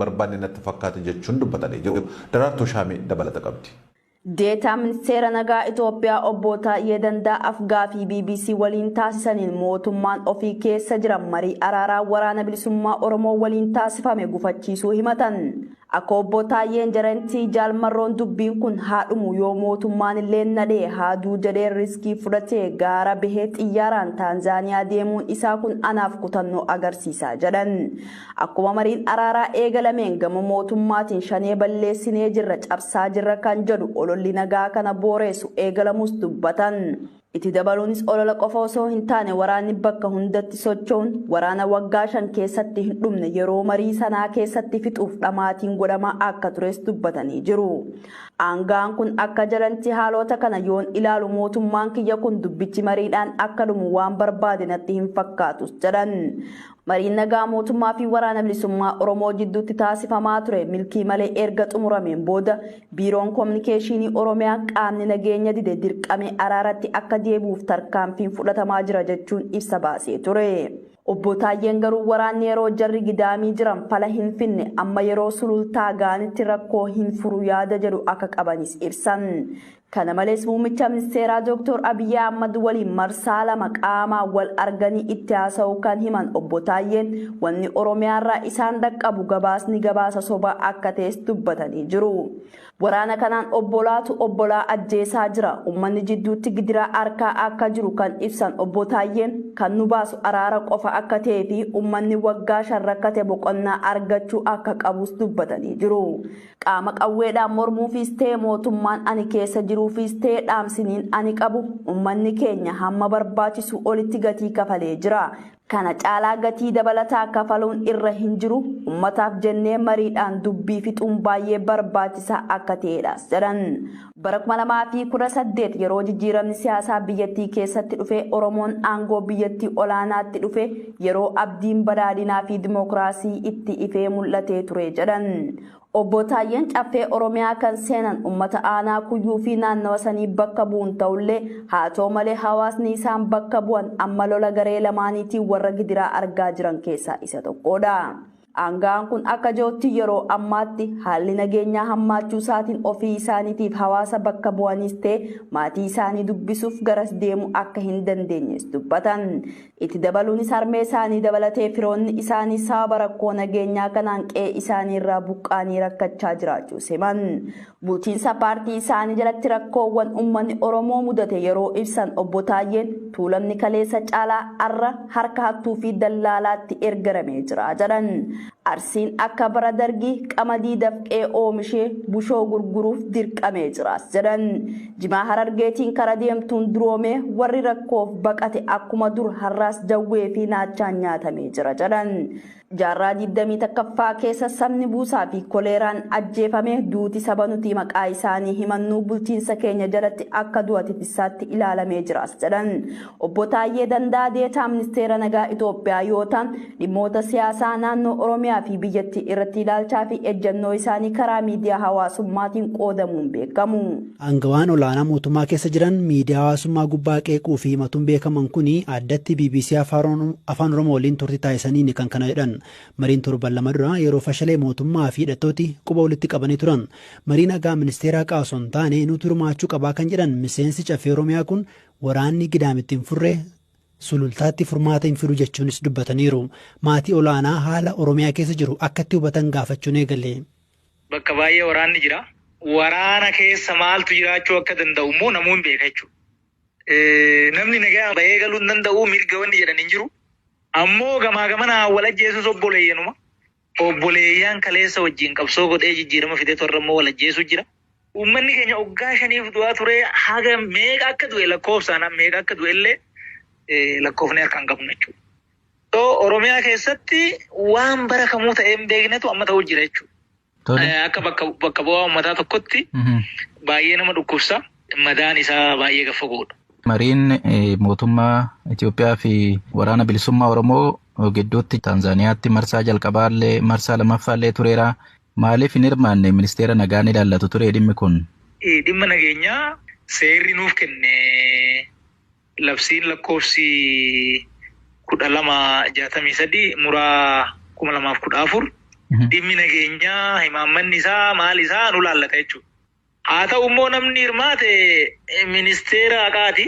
Barbaanne natti fakkaate jechuun dubbatanii jiru. Daraartuu Shaamii dabalata qabdi. Deetaa Ministeera Nagaa Itoophiyaa Obbo Taayyee Dandaa af-gaaffii bbc waliin taasisaniin mootummaan ofii keessa jiran marii araaraa Waraana Bilisummaa Oromoo waliin taasifame gufachiisuu himatan. Akka Obbo Taayyeen jedhanitti Jaal Marroon dubbiin kun haa dhumu yoo mootummaanilleen na dhe'e haa du'u jedhee riskii fudhatee gaara bahee xiyyaaraan Taanzaaniyaa deemuun isaa kun anaaf kutannoo agarsiisa jedhan. Akkuma mariin araaraa eegalameen gama mootummaatiin Shanee balleessinee jirra cabsaa jirra kan jedhu ololli nagaa kana booreessu eegalamuus dubbatan. Itti dabaluunis olola qofa osoo hin taane waraanni bakka hundatti socho'uun waraana waggaa 5 keessatti hin dhumne yeroo marii sanaa keessatti fixuuf dhamaatiin godhamaa akka tures dubbatanii jiru. Aanga'aan kun akka jedhanti haaloota kana yoon ilaalu mootummaan kiyya kun dubbichi mariidhaan akka dhumu waan barbaade natti hin fakkaatus jedhan. Mariin nagaa mootummaa fi Waraana Bilisummaa Oromoo jidduutti taasifamaa ture milkii malee erga xumurameen booda Biiroon Kominikeeshiinii Oromiyaa qaamni nageenya dide dirqamee araaratti akka deebi'uuf tarkaanfiin fudhatamaa jira jechuun ibsa baasee ture. Obbo Taayyeen garuu waraanni yeroo jarri Gidaamii jiran fala hin finne amma yeroo Sulultaa ga'anitti rakkoo hin furu yaada jedhu akka qabanis ibsan. Kana malees Muummicha Ministeeraa Dooktor Abiyyi Ahmad waliin marsaa 2 qaamaan wal arganii itti haasa'uu kan himan Obbo Taayyeen, wanni Oromiyaarraa isaan dhaqqabu gabaasni gabaasa sobaa akka ta'es dubbatanii jiru. Waraana kanaan obbolaatu obbolaa ajjeesaa jira, ummanni jidduutti gidiraa arkaa akka jiru kan ibsan Obbo Taayyeen, kan nu baasu araara qofa akka ta'ee fi ummanni waggaa 5 rakkate boqonnaa argachuu akka qabus dubbatanii jiru. Qaama qawweedhaan mormuufiis ta'e mootummaan ani keessa jiruufiis ta'e dhaamsiniin ani qabu ummanni keenya hamma barbaachisuu olitti gatii kafalee jira. Kana caalaa gatii dabalataa kafaluun irra hin jiru. Ummataaf jennee mariidhaan dubbii fixuun baay'ee barbaachisaa akka ta'eedhaas jedhan. Bara 2018 yeroo jijjiiramni siyaasaa biyyattii keessatti dhufee Oromoon aangoo biyyattii olaanaatti dhufe yeroo abdiin badhaadhinaa fi dimookiraasii itti ifee mul'atee ture jedhan. Obbo Taayyeen Caffee Oromiyaa kan seenan ummata aanaa Kuyyuu fi naannawa sanii bakka bu'uun ta'ullee, haa ta'u malee hawaasni isaan bakka bu'an amma lola garee lamaaniitiin warra gidiraa argaa jiran keessaa isa tokkoodha. Aanga'aan kun akka jedhutti yeroo ammaatti haalli nageenyaa hammaachuu isaatiin ofii isaaniitiif hawaasa bakka bu'aniis ta'e maatii isaanii dubbisuuf garas deemuu akka hin dandeenyes dubbatan. Itti dabaluunis harmee isaanii dabalatee firoonni isaanii sababa rakkoo nageenyaa kanaan qe'ee isaanii irraa buqqa'anii rakkachaa jiraachuus himan. Bulchiinsa paartii isaanii jalatti rakkoowwan uummanni Oromoo mudate yeroo ibsan Obbo Taayyeen, Tuulamni kaleessa caalaa har'a harka hattuu fi dallaalaatti ergaramee jira jedhan. Arsiin akka bara Dargii qamadii dafqee oomishee bushoo gurguruuf dirqamee jiraas jedhan. Jimaa Harargeetiin kara deemtuun duroomee warri rakkoof baqate akkuma dur har'aas jawwee fi naachaan nyaatamee jira jedhan. Jaarraa 21ffaa keessa sabni buusaa fi koleeraan ajjeefame duuti saba nuti maqaa isaanii himannuu bulchiinsa keenya jalatti akka du'a titissaatti ilaalamee jiraas jedhan. Obbo Taayyee Dandaa Deetaa Ministeera Nagaa Itoophiyaa yoo ta'an dhimmoota siyaasaa naannoo Oromiyaa fi biyyattii irratti ilaalchaa fi ejjannoo isaanii karaa miidiyaa hawaasummaatiin qoodamuun beekamu. Aangawaan olaanaa mootummaa keessa jiran miidiyaa hawaasummaa gubbaa qeequu fi himatuun beekaman kuni addatti bbc Afaan Oromoo waliin turtii taasisaniini kan kana jedhan. Mariin torban 2 dura yeroo fashale mootummaa fi hidhattooti quba walitti qabanii turan. Marii nagaa Ministeera Haqaa osoo hin taane nutu hirmaachuu qabaa kan jedhan miseensi Caffee Oromiyaa kun waraanni Gidaamitti hin furre Sulultaatti furmaata hin fidu jechuunis dubbataniiru. Maatii Olaanaa haala Oromiyaa keessa jiru akkatti hubatan gaafachuun eegale. Bakka baay'ee waraanni jira. Waraana keessa maaltu jiraachuu akka danda'u immoo namuu hin beeka jechuudha. Namni nagayaan bahee galuu hin danda'u, mirga wanni jedhan hin jiru. Ammoo gamaa gamanaan wal ajjeesus obboleeyyanuma. Obboleeyyaan kaleessa wajjin qabsoo godhee jijjiirama fidetu har'a immoo wal ajjeesuu jira. Uummanni keenya waggaa shaniif du'aa ture haga meeqa akka du'e lakkoofsaan meeqa akka du'e illee lakkoofnee harka hin qabnu jechuudha. So Oromiyaa keessatti waan bara kamuu ta'ee hin beeknetu amma ta'uu jira jechuudha. Akka bakka bakka bu'aa uummataa tokkotti baay'ee nama dhukkubsa. Madaan isaa baay'ee gad fagoodha. Mariin mootummaa Itoophiyaa fi Waraana Bilisummaa Oromoo gidduutti Taanzaaniyaatti marsaa jalqabaallee marsaa lamaffaallee tureera. Maaliif hin hirmaanne ministeera nagaa ni ilaallatu ture dhimmi kun? Dhimma nageenyaa seerri nuuf kenne labsiin lakkoofsi 1263 muraa 2014 Dhimmi nageenyaa himaammanni isaa maal isaa nu laallata jechuudha. Haa ta'u immoo namni hirmaate ministeera haqaati.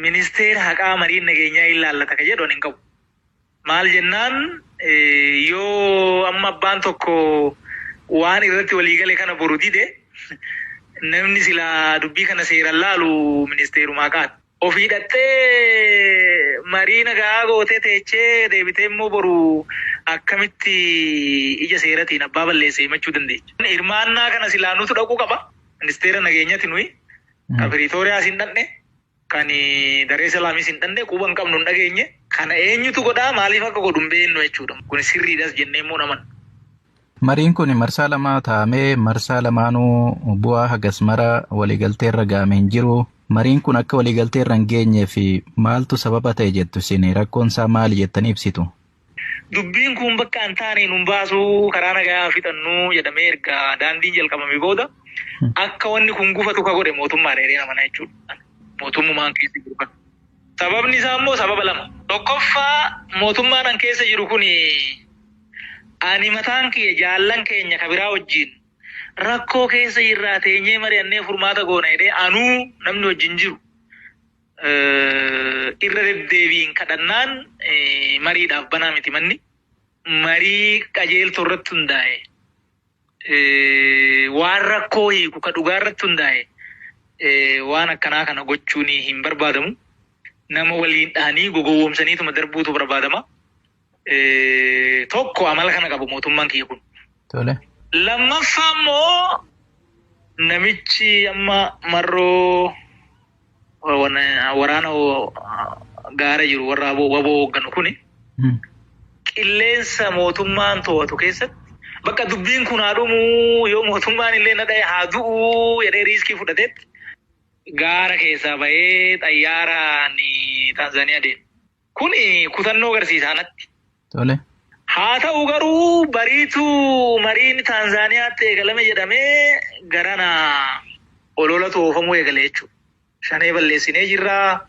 Ministeera haqaa mariin nageenyaa hin laallata ka jedhu ani hin qabu. Maal jennaan yoo amma abbaan tokko waan irratti waliigale kana boru dide namni silaa dubbii kana seeraan laalu ministeeruma haqaati. Ofii hidhattee marii nagaa gootee teechee deebitee immoo boru akkamitti ija seeratiin abbaa balleesse himachuu dandeecha. Hirmaannaa kana silaa nutu dhaquu qaba. Ministeera nageenyati nuyi. Kan Piriitooriyaas hin dhaqne, kan Daree Salaamis hin dhaqne, quba hin qabnu hin dhageenye. Kana eenyutu godhaa maaliif akka godhu hin beeknu jechuudha. Kun sirriidhas jennee immoo naman. Mariin kun marsaa lama taa'amee marsaa lamaanuu bu'aa hagas mara waliigaltee irra ga'ame hin jiru. Mariin kun akka waliigaltee irra hin geenyee fi maaltu sababa ta'e jettu isin rakkoon isaa maali jettanii ibsitu? Dubbiin kun bakka hin taane nun baasuu karaa nagaa fixannuu jedhamee erga daandiin jalqabame booda akka wanni kun gufatu ka godhe mootummaa dheeree mana jechuudha. Mootummaan keessa jiru kana. Sababni isaa immoo sababa lama. Tokkoffaa mootummaan an keessa jiru kun ani mataan kiyya jaallan keenya ka biraa wajjin rakkoo keessa jirraa teenyee mari'annee furmaata goona jedhee anuu namni wajjin jiru irra deddeebiin kadhannaan mariidhaaf banaa miti manni. Marii qajeeltoo irratti hundaa'e waan rakkoo hiiku ka dhugaa irratti hundaa'e waan akkanaa kana gochuun hin barbaadamu. Nama waliin dhahanii gogowwoomsaniituma darbuutu barbaadama. Tokko amala kana qabu mootummaan kiyya kun. Lammaffaa immoo namichi amma marroo waraana gaara jiru warra waboo hoogganu kuni qilleensa mootummaan to'atu keessatti bakka dubbiin kun haa dhumuu yoo mootummaan illee na dha'e haa du'uu jedhee riiskii fudhatetti gaara keessaa bahee xayyaaraan Taanzaaniyaa deema. Kun kutannoo agarsiisa anatti. Haa ta'u garuu bariitu mariin Taanzaaniyaatti eegalame jedhamee garana olola toofamuu eegale jechuudha. Shanee balleessinee jirraa,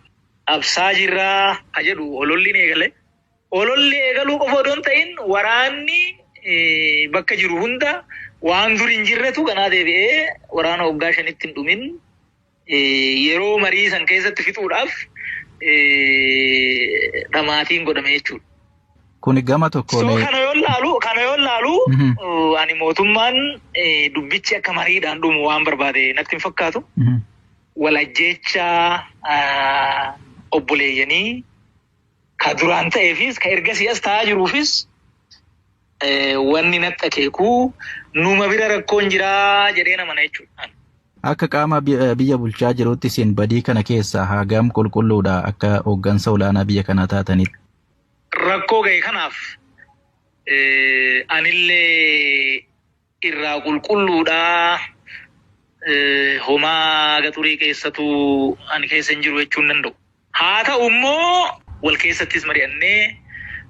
absaa jirraa ha jedhu ololli ni eegale. Ololli eegaluu qofa odoo hin ta'in waraanni bakka jiru hunda waan dur hin jirretu kanaa deebi'ee waraana waggaa 5tti hin dhumin yeroo marii san keessatti fixuudhaaf dhamaatiin godhame jechuudha. Kuni gama tokkoon. So kana yoo laalu ani mootummaan dubbichi akka mariidhaan dhumu waan barbaade natti hin fakkaatu. Walajjecha obboleeyyanii ka duraan ta'eefis ka ergasii as ta'aa jiruufis wanni natti akeeku numa bira rakkoon jiraa jedhee nama na jechuudha. Akka qaama biyya bulchaa jirutti isin badii kana keessaa hagam qulqulluudha akka hooggansa olaanaa biyya kanaa taatanitti? Rakkoo ga'e kanaaf anillee irraa qulqulluudha. Homaa gaxurii keessatu ani keessa hin jiru jechuu hin danda'u. Haa ta'u immoo wal keessattis mari'annee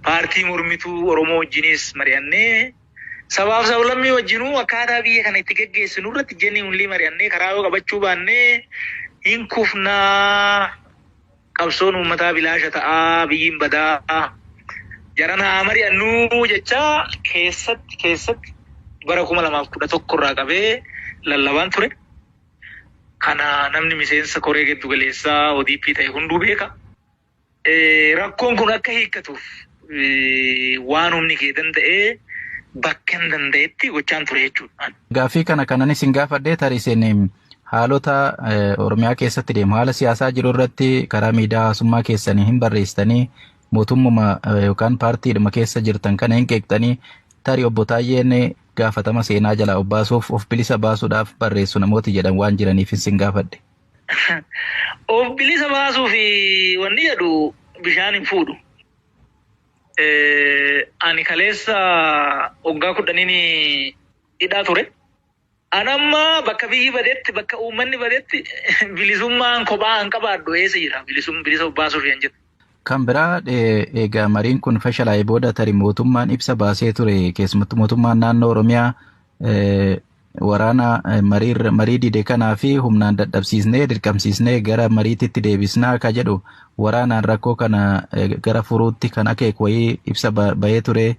paartii mormituu Oromoo wajjinis mari'annee sabaaf sablammii wajjinuu akkaataa biyya kana itti geggeessinu irratti genuinely mari'annee karaa yoo qabachuu baannee hin kufnaa qabsoon uummataa bilaasha ta'aa biyyiin badaa jarana haa mari'annuu jecha keessatti bara 2011 irraa qabee lallabaan ture. Kana namni miseensa koree giddu galeessaa ODP ta'e hunduu beeka. Rakkoon kun akka hiikkatuuf waan humni kee danda'ee bakka hin danda'etti gochaan ture jechuudha. Gaaffii kana kanan isin gaafadhee tarii isin haalota Oromiyaa keessatti deemu haala siyaasaa jiru irratti karaa miidiyaa hawaasummaa keessanii hin barreessitanii mootummuma yookaan paartiidhuma keessa jirtan kana hin qeeqxanii tarii obbo Taayyeen gaafatama seenaa jalaa of baasuuf of bilisa baasuudhaaf barreessu namooti jedhan waan jiraniif isin gaafadhe. Of bilisa baasuuf wanni jedhu bishaan hin fuudhu. Ani kaleessa waggaa 10 hidhaa ture. Ani amma bakka biyyi badetti bakka uummanni badetti bilisummaan kophaa hin qabaadhu eessa jira bilisa of baasuuf hin jedhu. Kan biraa egaa mariin kun fashalaa'ee booda tarii mootummaan ibsa baasee ture keessumattuu mootummaan naannoo Oromiyaa waraana marii dide kanaa fi humnaan dadhabsiisnee dirqamsiisnee gara mariititti deebisnaa akka jedhu waraanaan rakkoo kana gara furuutti kan akeeku wayii ibsa bahee ture.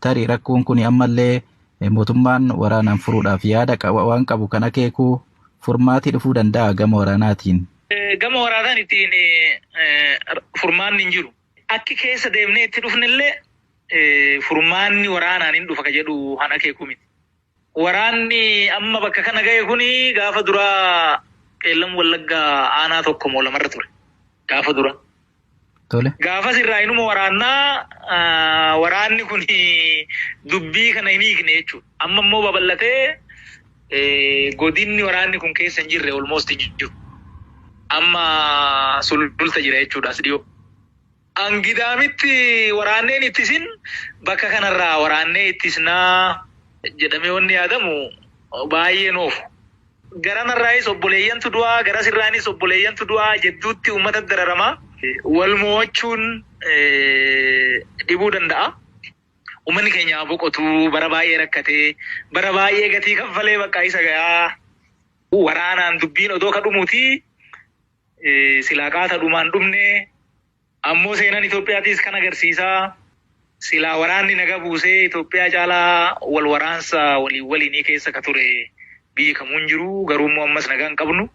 Tarii rakkoon kun ammallee Mootummaan waraanaan furuudhaaf yaada waan qabu kan akeeku furmaatii dhufuu danda'a gama waraanaatiin. Gama waraanaan ittiin furmaanni hin jiru. Akki keessa deemnee itti dhufnellee furmaanni waraanaan hin dhufa ka jedhu han akeeku miti. Waraanni amma bakka kana ga'e kuni gaafa duraa Qeellam Wallaggaa aanaa tokko moo lamarra ture. Gaafa dura. Tole. Gaafas irraa inuma waraannaa waraanni kun dubbii kana hin hiikne jechuudha. Amma immoo babal'atee godinni waraanni kun keessa hin jirre almost hin jiru. Amma sululta jira jechuudha as dhiyoo. Angidaamitti waraanneen ittisin bakka kanarraa waraannee ittisnaa jedhamee wanni yaadamu baay'ee noofu. Garanarraayis obboleeyyantu du'aa, garasirraanis obboleeyyantu du'aa jedduutti uummata dararamaa. Wal mo'achuun dhibuu danda'a. Uummanni keenya boqotu bara baay'ee rakkatee bara baay'ee gatii kaffalee bakka isa gahaa. Waraanaan dubbiin odoo ka dhumuuti silaa qaata dhumaan dhumne ammoo seenaan Itoophiyaatis kan agarsiisaa. Silaa waraanni naga buusee Itoophiyaa caalaa wal waraansa waliin waliinii keessa ka ture biyyi kamuu hin jiru garuu immoo ammas nagaa hin qabnu.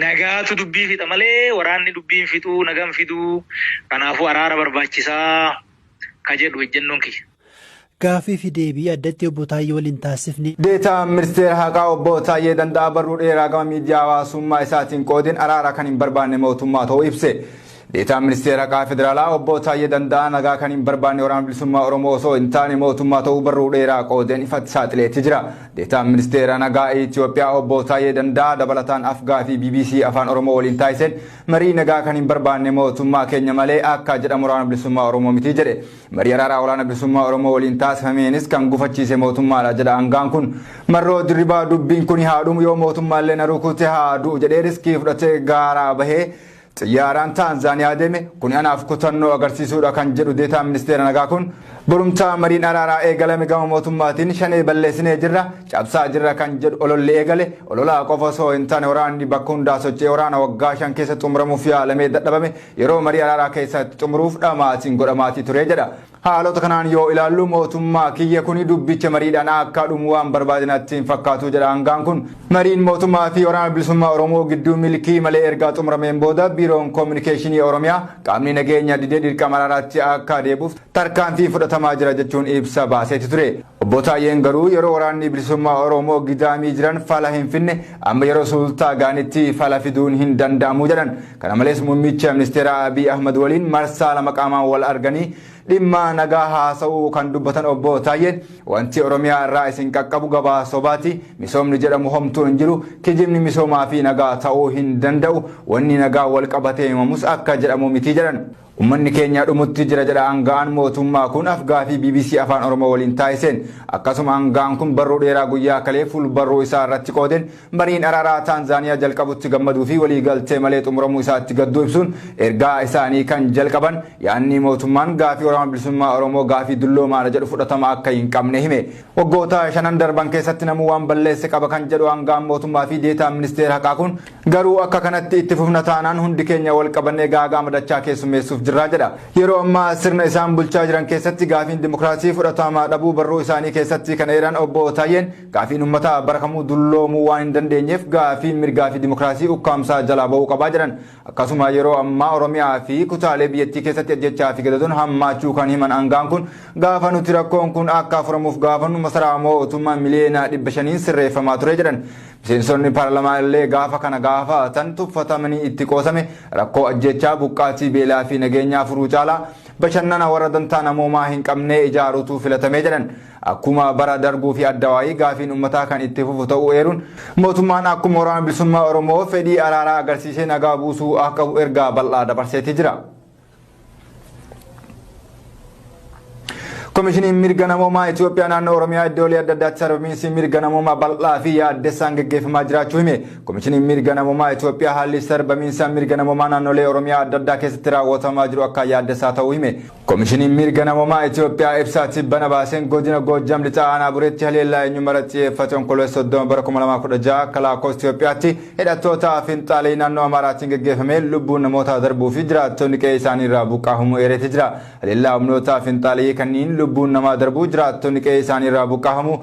Nagaatu dubbii fixa malee waraanni dubbiin fixuu nagaan fiduu kanaafuu araara barbaachisaa ka jedhu ejjennoon kiyya. Gaaffii fi deebii addatti obbo Taayyee waliin taasifne. Deetaan ministeera haqaa obbo Taayyee Danda'aa barruu dheeraa gama miidiyaa hawaasummaa isaatiin qoodeen araara kan hin barbaanne mootummaa ta'uu ibse. Deetaan ministeera haqaa federaalaa obbo Taayyee Danda'aa nagaa kan hin barbaanne waraana bilisummaa Oromoo osoo hin taane mootummaa ta'uu barruu dheeraa qoodeen ifatti saaxileetti jira. Deetaan ministeera nagaa Itoophiyaa obbo Taayyee Danda'aa dabalataan Afgaa fi BBC Afaan Oromoo waliin taasiseen marii nagaa kan hin barbaanne mootummaa keenya malee akka jedhamu waraana bilisummaa Oromoo miti jedhe. Marii araaraa waraana bilisummaa Oromoo waliin taasifameenis kan gufachiise mootummaadha jedha hangaan kun. Marroo dirribaa dubbiin kun haa dhumu yoo mootummaallee na rukute haa du'u jedhee riskii fudhatee gaaraa bahee xiyyaaraan Taanzaaniyaa deeme kun anaaf kutannoo agarsiisuudha kan jedhu deetaan ministeera nagaa kun borumtaa mariin araaraa eegalame gama mootummaatiin shanee balleessinee jirra cabsaa jirra kan jedhu ololli eegale ololaa qofa osoo hin taane waraanni bakka hundaa socho'ee waraana waggaa 5 keessa xumuramuuf yaalamee dadhabame yeroo marii araaraa keessatti xumuruuf dhamaatiin godhamaatii ture jedha. Haalota kanaan yoo ilaallu mootummaa kiyya kuni dubbicha mariidhaan akka dhumu waan barbaadinatti hin fakkaatu jedha hangaan kun. Mariin mootummaa fi waraana bilisummaa Oromoo gidduu milkii malee ergaa xumurameen booda biiroon koominikeeshinii Oromiyaa qaamni nageenya didee dirqama araaraatti akka deebi'uuf tarkaanfii fudhatamaa jira jechuun ibsa baaseeti ture. Obbo Taayyeen garuu yeroo waraanni bilisummaa Oromoo gidaamii jiran fala hin finne amma yeroo sulultaa gaanitti fala fiduun hin danda'amu jedhan. Kana malees muummicha ministeera Abiy Ahmad waliin marsaa lama qaamaan wal arganii dhimma nagaa haasa'uu kan dubbatan obbo Taayyeen wanti Oromiyaa irraa isin qaqqabu gabaa sobaati misoomni jedhamu homtuu hin jiru kijibni misoomaa fi nagaa ta'uu hin danda'u wanni nagaa wal qabatee himamus akka jedhamu miti jedhan. Uummanni keenya dhumutti jira jedha hangaan mootummaa kun Afgaa fi BBC Afaan Oromoo waliin taasiseen. Akkasuma hangaan kun barruu dheeraa guyyaa kalee fuul barruu isaa irratti qoodeen mariin araaraa Taanzaaniyaa jalqabutti gammaduu fi waliigaltee malee xumuramuu isaatti gadduu ibsuun ergaa isaanii kan jalqaban yaadni mootummaan gaafii waraana bilisummaa Oromoo gaafii dulloomaadha jedhu fudhatama akka hin qabne hime. Waggoota 5 darban keessatti namuu waan balleesse qaba kan jedhu hangaan mootummaa fi deetaan ministeera haqaa kun garuu akka kanatti itti fufna taanaan hundi keenya wal qabannee gaagaa madachaa keessummeessuuf jirraa jedha. Yeroo ammaa sirna isaan bulchaa jiran keessatti gaafiin dimokiraasii fudhatamaa dhabuu barruu isaanii keessatti kan eeran obbo Taayyeen gaafiin uummataa barakamuu dulloomuu waan hin dandeenyeef gaafiin mirgaa fi dimokiraasii ukkaamsaa jalaa ba'uu qabaa jedhan. Akkasuma yeroo ammaa Oromiyaa fi kutaalee biyyattii keessatti ajjechaa fi gadadoon hammaachuu kan himan hangaan kun gaafa nuti rakkoon kun akka furamuuf gaafannu masaraa mootummaa miliyoona 500 sirreeffamaa ture jedhan. Miseensonni paarlaamaa illee gaafa kana gaafatan tuffatamanii itti qoosame rakkoo ajjechaa buqqaatii beelaa fi nageenyaa furuu caalaa bashannana warra dantaa namoomaa hin qabne ijaaruutu filatamee jedhan. Akkuma bara darbuu fi addawaayii gaafiin uummataa kan itti fufu ta'uu eeruun mootummaan akkuma waraana bilisummaa Oromoo fedhii araaraa agarsiisee nagaa buusuu akka qabu ergaa bal'aa dabarseetii jira. Komishiniin mirga namoomaa Itoophiyaa naannoo Oromiyaa iddoolee adda addaatti sarbamiinsi mirga namoomaa bal'aa fi yaaddessaan gaggeeffamaa jiraachuu hime. Komishiniin mirga namoomaa Itoophiyaa haalli sarbamiinsa mirga namoomaa naannolee Oromiyaa adda addaa keessatti raawwatamaa jiru akka yaaddessaa ta'uu hime. Komishiniin mirga namoomaa Itoophiyaa ibsaa tibbana baaseen godina Goojjam lixaa aanaa bureetti haleellaa eenyummaa irratti xiyyeeffate onkoloolessa 30 bara 2016 akka lakkoofsa Itoophiyaatti hidhattoota finxaalee naannoo Amaaraatiin gaggeeffame lubbuun namoota darbuu fi jiraattonni qe'ee isaanii irraa buqqaafamuu eereeti jira. Haleellaa humnoota finxaalee kanneen lubbuun namaa darbuu jiraattonni qe'ee isaanii irraa buqqaafamu